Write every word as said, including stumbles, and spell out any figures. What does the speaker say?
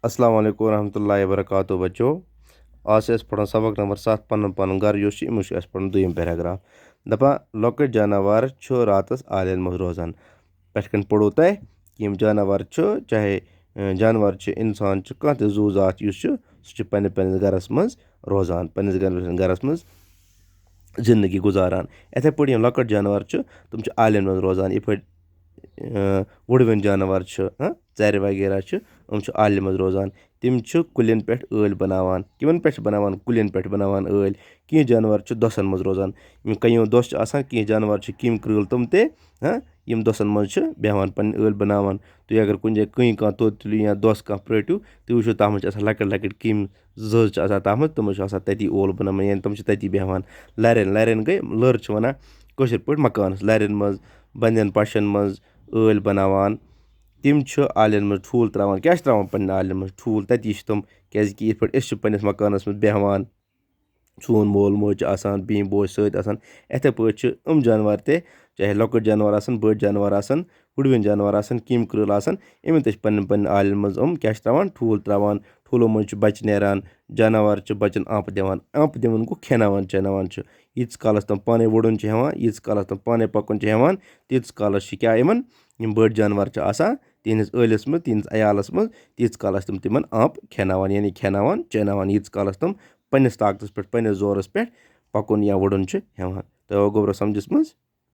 السلام علیکم ورحمۃ اللہ وبرکاتہ۔ بچو، آز چھِ اَسہِ پَرُن سبق نمبر ستھ، پَنُن پَنُن گَرٕ یُس چھُ، أمِس چھُ اَسہِ پَرُن دوٚیِم paragraph۔ دَپان، لۄکٕٹۍ جاناوار چھُ راتَس آلٮ۪ن منٛز روزان۔ پٮ۪ٹھ کَنۍ پوٚرُو تۄہہِ، یِم جاناوار چھِ، چاہے، اَ، جاناوار چھِ، اِنسان چھُ، کانٛہہ تہِ زُو زاتھ یُس چھُ، سُہ چھُ پنٛنہِ، پنٛنِس گَرَس منٛز روزان، پنٛنِس گَرَس، گَرَس منٛز زِندگی گُزاران۔ یِتھَے پٲٹھۍ یِم لۄکٕٹۍ جاناوار چھِ، تِم چھِ آلٮ۪ن منٛز روزان۔ یِتھ پٲٹھۍ، اَ، وُڑوٕنۍ جاناوار چھِ، ہاں، ژَرِ وغیرہ چھِ، یِم چھِ آلہِ منٛز روزان۔ تِم چھِ کُلٮ۪ن پٮ۪ٹھ ٲلۍ بَناوان۔ کِمَن پٮ۪ٹھ چھِ بَناوان؟ کُلٮ۪ن پٮ۪ٹھ بَناوان ٲلۍ۔ کینٛہہ جاناوار چھِ دۄسَن منٛز روزان۔ یِم کَنیو دۄس چھِ آسان، کینٛہہ جاناوار چھِ کیٚمۍ کرٛٲلۍ تِم تہِ، ہاں، یِم دۄسَن منٛز چھِ بیٚہوان، پَنٕنۍ ٲلۍ بَناوان۔ تُہۍ اگر کُنہِ جایہِ کٕنۍ کانٛہہ توٚت تُلِو یا دۄس کانٛہہ پرٛٲٹِو، تُہۍ وٕچھِو تَتھ منٛز چھِ آسان لۄکٕٹۍ لۄکٕٹۍ کیٚمۍ زٲژ چھِ آسان تَتھ منٛز، تِمَن چھِ آسان تَتی اولہٕ بَناوان، یعنی تِم چھِ تَتی بیٚہوان۔ لَرٮ۪ن، لَرٮ۪ن گٔے، لٔر چھِ وَنان کٲشِر پٲٹھۍ مکانَس۔ لَرٮ۪ن منٛز، بَنٮ۪ن پَشَن منٛز ٲلۍ بَناوان۔ تِم چھِ آلٮ۪ن منٛز ٹھوٗل ترٛاوان۔ کیٛاہ چھِ ترٛاوان پنٛنٮ۪ن آلٮ۪ن منٛز؟ ٹھوٗل۔ تَتی چھِ تِم، کیٛازِکہِ یِتھ پٲٹھۍ أسۍ چھِ پنٛنِس مکانَس منٛز بیٚہوان، سون مول موج چھِ آسان، بیٚنہِ بوے چھِ سۭتۍ آسان، یِتھَے پٲٹھۍ چھِ یِم جانوَر تہِ، چاہے لۄکٕٹۍ جانوَر آسَن، بٔڑۍ جانوَر آسَن، وُڑوٕنۍ جانوَر آسَن، کیٚمۍ کرٛٲلۍ آسَن، یِمَن تہِ چھِ پنٛنٮ۪ن پنٛنٮ۪ن آلٮ۪ن منٛز یِم کیٛاہ چھِ ترٛاوان؟ ٹھوٗل ترٛاوان۔ ٹھوٗلو منٛز چھِ بَچہِ نیران، جانوَر چھِ بَچَن آنٛپہٕ دِوان۔ آنٛپہٕ دِوان گوٚو کھٮ۪ناوان، چٮ۪ناوان چھِ۔ ییٖتِس کالَس تِم پانَے وُڑُن چھِ ہٮ۪وان، ییٖتِس کالَس تِم پانَے پَکُن چھِ ہٮ۪وان، تیٖتِس کالَس چھِ کیٛاہ یِمَن، یِم بٔڑۍ جانوَر چھِ آسان، تِہِنٛدِس ٲلِس منٛز، تِہِنٛدِس عیالَس منٛز، تیٖتِس کالَس چھِ تِم تِمَن آنٛپہٕ کھٮ۪ناوان، یعنی کھٮ۪ناوان، چٮ۪ناوان، ییٖتِس کالَس تِم پنٛنِس طاقتَس پٮ۪ٹھ، پنٛنِس زورَس پٮ۪ٹھ پَکُن یا وُڑُن چھِ ہٮ۪وان۔ تۄہہِ آو گوٚبرا سَمجھَس منٛز؟